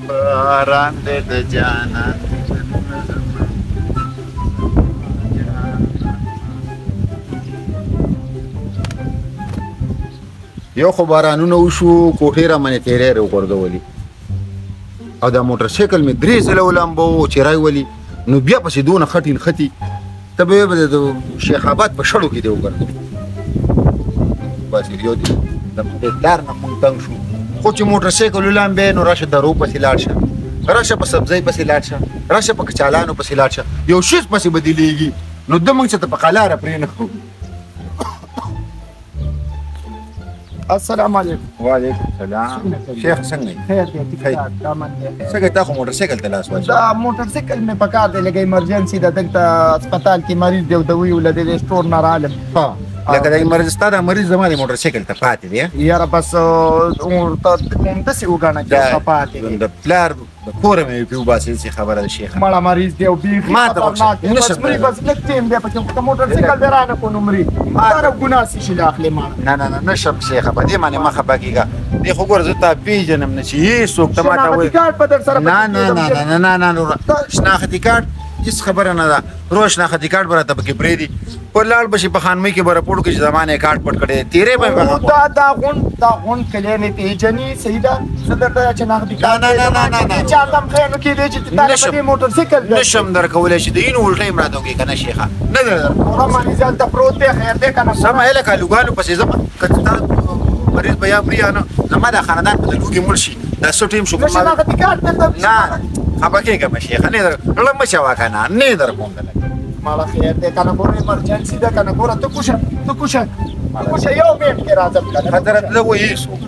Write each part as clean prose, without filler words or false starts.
باران دې د جانان یو خو بارانونه وشو، کوټې را باندې تیرې راوغورځولې او دا موټر سایکل مې 3 ځله ولامبو چې راولي، نو بیا پسې دونه خټې نښتي، ته به یې د شیخ آباد په شړو کې دی وګرځو. بس یو دی د پلار نه مونږ تنګ شو، خو چې موټر سایکل ولامبې نو راشه درو پسې لاړ شه، راشه په سبزۍ پسې لاړ شه، راشه په کچالانو پسې لاړ شه، یو شیز پسې بدلېږي. نو ده مونږ چې ته په قلاره پرې نه ښو. السلام علیکم. وعلیکم السلام. شیخ څنګه یې؟ خیر دی، ټیک ټاک دامن دی. څنګه تا خو موټر سایکل ته لاس واچوه؟ دا موټر سایکل مې په کار دی، لږه ایمرجنسي ده، دلته هسپتال کې مریض دی او دوی له دې سټور نه رالم. ها لکه دا ایمرجنسي ستا دا مریض زما د موټر سایکل ته پاتې دی. یاره بس ورته همداسې وګڼه چې ورته پاتې دی. د پلار د کوره مې پرې وباسې، داسې خبره ده شیخه. مړه مریض دی او بیخي خطرناک دی، بس مري، بس لږ ټایم دی پکې، خو که موټر سایکل دی رانه کړو نو مري. دا ګناه څه شي له اخلې ماڼه؟ نه نه نه نه شم شیخه، په دې باندې مه خفه کېږه. دې خو ګوره زه تا پېژنم نه چې هېڅوک ته ما ته وایي. شناختي کارت به در سره نه نه نه نه نه نه نه شناختي کارت هېڅ خبره نه ده. رو شناختي کارت به راته پکې پرېږدي، په لاړ به شي په خانمۍ کې به رپورټ وکړي چې زما نه یې کارت پټ کړی دی، تېری به مې په دا دا غونډ دا غونډ کلی مې پېژني، صحیح ده؟ زه درته شناختي کارت نه نه نه نه نه چاته هم ښه نو کېدای چې تا له په دې موټر سایکل نشم درکولی چې د اینو الټه یې راته وکړي که نه شیخه. نه نه هغه مریض هلته پروت دی، خیر دی که نه؟ سمه هله کالوګانو پسې ځم، که تا مریض به یا مري یا نه، زما دا خاندان به د لوږې مړ شي. دا څه ټایم شو؟ شناختي کارت درته نه خفه کېږه مه شیخه، نه در ړه مه چوه که نه، نه در کوم درته. مړه خیر دی که نه؟ ګوره ایمرجنسي ده که نه؟ ګوره ته کوشه، ته کوشه، ته کوشه، یو منټ کې راځم که نه. حضرت له وایي څوک؟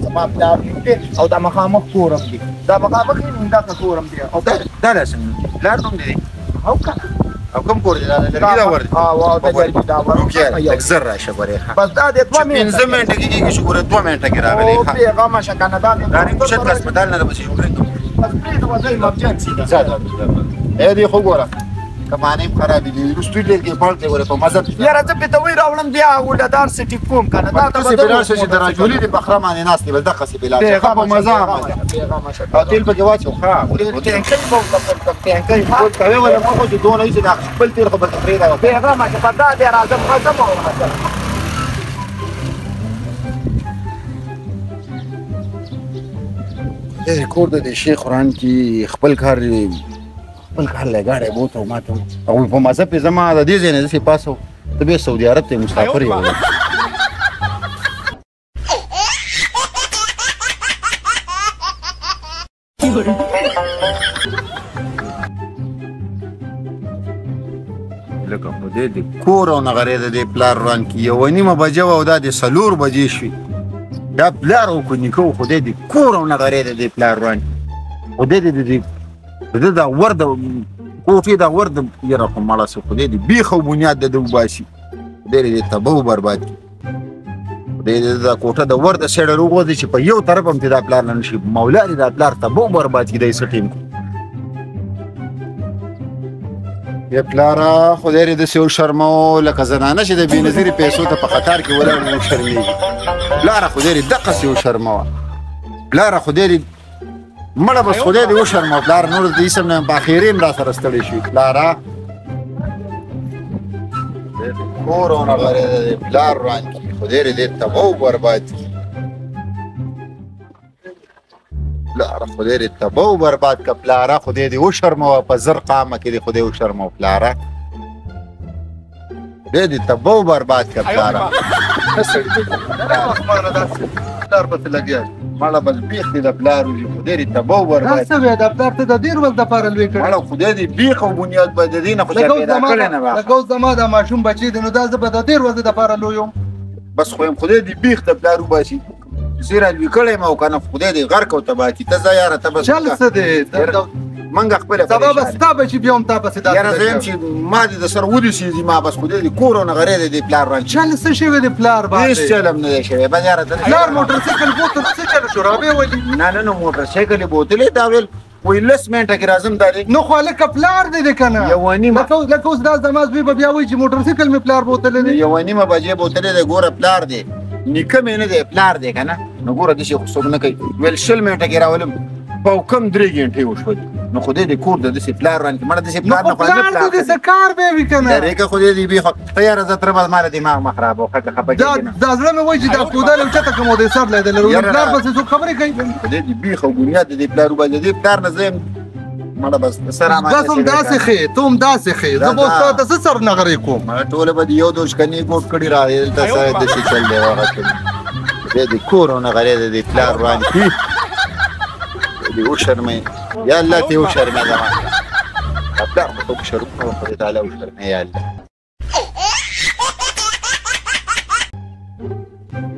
زما پلار نوم دی او دا مخامخ کور هم دی، دا مخامخ یې نوم دغه کور هم دی. او دا لا څنګه پلار نوم دی؟ او که نه او کوم کور دی؟ دا لرګي دا ور دی. او د لرګي دا ور لږ زر راشه ګورې. ښه بس دا دی 2 منټه 5 منټه کې کېږي چې ګوره 2 منټه کې راغلی. ښه بېغمه شه که نه، دا دا رنګ کوشت هسپتال نه پسې جوړ کړم. بس پرېږده وځه، ایمرجنسي ده. ځه ځه ای دې خو ګوره کمانې هم خرابې دي، وروستي لرګی پړ دی ګوره په مزه. یاره زه پرې ته وایي راوړم بیا ولدار څه ټیک کوم که نه. دا ته داسې بلال شه چې د راجولي دې په خره باندې ناست دی، بس دقسې بلال شه، ښه په مزه او تېل پکې واچو. ښه ټانکۍ به ورته پورته ټانکۍ کوې وله ما خو چې دونه یې چې دا خپل تېل خو به ته پرېږده. بېغمه شه، په دا دی راځم، راځم او راځم. دې کور د دې شیخ قرآن کې خپل کار خپل کار له ګاډی بوته ما ته او په مزه پې زما د دې ځای نه داسې پاسو ته بیا سعودي عرب ته مسافر یې. لکه خدای دې کور او نغرې د دې پلار وران کړي. 1:30 بجه وه او دا دې 4 بجې شوې. دا پلار او که نیکه و، خدای دې کور او نغرې د دې پلار وران کړي. خدای دې د دې د ده دا ور د کوټې دا ور د یاره خو مړه سه، خدای دې بیخ او بنیاد د ده وباسي، خدای دې تبه و برباد کړي. خدای دې دا کوټه د ور د سیډه وغورځي چې په یو طرف هم ترې دا پلار نه شي. مولا دې دا پلار تبه و برباد کړي. دی څه ټیم کړو یا پلاره، خدای دې داسې وشرموه لکه زنانه چې د بېنظیرې پیسو ته په قطار کې ولاړ وي وشرمېږي. پلاره خدای دې دقسې وشرموه. پلاره خدای دې مړه بس خدای دې وشرموه. پلاره نور دې هېڅ هم نه په اخرې هم را سره ستړی شوي. پلاره کور او نغرې دې پلار وران کړي، خدای دې تباه و برباد کړي. پلاره خدای دې تباه و برباد کړه. پلاره خدای دې وشرموه، په زر قامه کې دې خدای وشرموه. پلاره خدای دې تباه و برباد کړه. پلاره پلار پسې لګیا مړه بس بیخ دې د پلار وځي، خدای دې تباه و برباد. دا څه وایې؟ دا پلار ته د ډېر وخت دپاره لوی کړی. مړه خدای دې بیخ او بنیاد به د دې نه خو چا پیدا کړی نه وه. لکه اوس زما دا ماشوم بچی دی، نو دا زه به د ډېر ورځې دپاره لوی وم. بس خو یم خدای دې بیخ د پلار وباسي. زه را لوی کړی یم او که نه خدای دې غرق او تباه کړي. ته ځه یاره، ته بس چل څه دی؟ منګه خپله سبا به ستا بچي بیا هم تا پسې داسې یاره زه یم چې ما دې د سر ودې سیزي، ما بس خدای دې کور او نغری دی دې پلار وران. چل څه شوی دی پلار باندې؟ هېڅ چل هم نه دی شوی. بس یاره ته پلار موټر سایکل بوته څه چل شو؟ رابې ولي نه نه نو موټر سایکل یې بوتلی، دا ویل وایي 10 منټه کې راځم. دا دی نو خو هلکه پلار دی دی که نه؟ 1:30 لکه اوس دا زما زوی به بیا وایي چې موټر سایکل مې پلار بوتلی دی. 1:30 بجې بوتلی دی. ګوره پلار دی نیکه مې نه دی پلار دی که نه، نو ګوره داسې خو څوک نه کوي. ویل 20 منټه کې راولم، پاو کم 3 ګنټې وشولې. نو خدای دې کور د داسې پلار وران کړي. مړه داسې پلار نه خو نه پلار دې څه کار به وي که نه؟ درېږه خدای دې بېخ ته یاره زه تره به زما له دماغ مه خرابوه، ښه که خفه کېږې نه. دا زړه مې وایي چې دا کودال اوچته کړم او د سر لی دی لرو. پلار پسې څوک خبرې کوي؟ خدای دې بېخ او بنیاد د دې پلار وباسي. د دې پلار نه زه یم مړه بس سر امانت. بس هم داسې ښې، ته هم داسې ښې، زه به اوس تا ته څه سر نغرې کوم؟ مړه ټوله به دې یو دوشکنې ګوټ کړي راغلي دلته سره داسې چل دی هغه کړي. خدای دې کور او نغرې د دې پلار وران کړي. دې وشرموي یا الله، ته وشرمې زما پلار خو څوک شرمونه خدای تعالی وشرموي یا الله.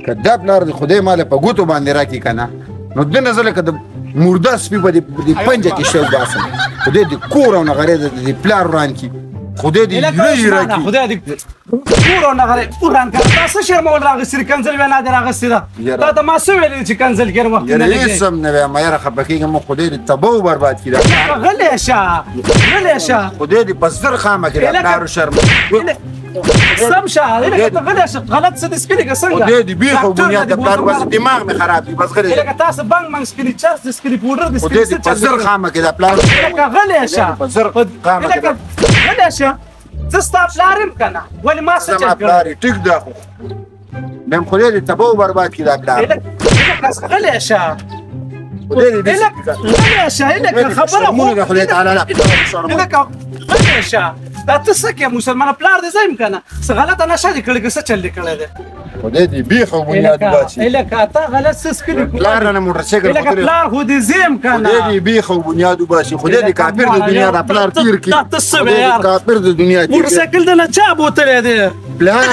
که دا پلار دې خدای ماله په ګوتو باندې راکړي که نه، نو دنه زه لکه د مرده سپي په دې پنجه کې شی وباسم. خدای دې کور او نغرې د دې پلار وران کړي. خدای دې یره یره کړي. خدای دې کور او نغرې وران کړي. تا څه شرمول راغستې دي؟ کنځل بیا نه دې راغستې ده. تا ته ما څه ویلي چې کنځل کېر وخت نه لګي؟ یاره هېڅ هم نه وایم یاره، خفه کېږم. خدای دې تباه و برباد کړي. غلی شه، غلی شه. خدای دې په زر خامه کړي دا پلار وشرموه. سم شه، لکه غلی شه. غلط څه دې څکلي که څنګه؟ خدای دې بېخ او بنیاد د پلار وباسي. دماغ مې خراب دی بس غلی. لکه تاسو بنګ منګ څکلي، چرس دې څکلي، پوډر دې څکلي. خدای دې په زر خامه کړي دا پلار. لکه غلی شه، په زر خامه کړي. غلی شه. زه ستا پلار یم که نه؟ ولې ما څه چل زما پلار یې ټیک ده، خو بیا خدای دې تباه و برباد کړي دا پلار. غلی شه، خدای دې غلی شه. لکه خبره خو خدای تعالی لکه غلی شه. دا ته څه کوې مسلمانه؟ پلار دې زه یم که نه؟ څه غلطه نشه دې کړې که څه چل دې کړی دی؟ خدای دې بېخ او بنیاد وباسي. لکه تا غلط څه څکلي؟ پلار نه موټر سایکل لکه پلار خو دې زه یم که نه؟ خدای دې بېخ او بنیاد وباسي. خدای دې کافر د دنیا دا پلار تېر کړي. دا ته څه وایې یار؟ کافر د دنیا تېر موټر سایکل د نه چا بوتلی دی؟ پلار.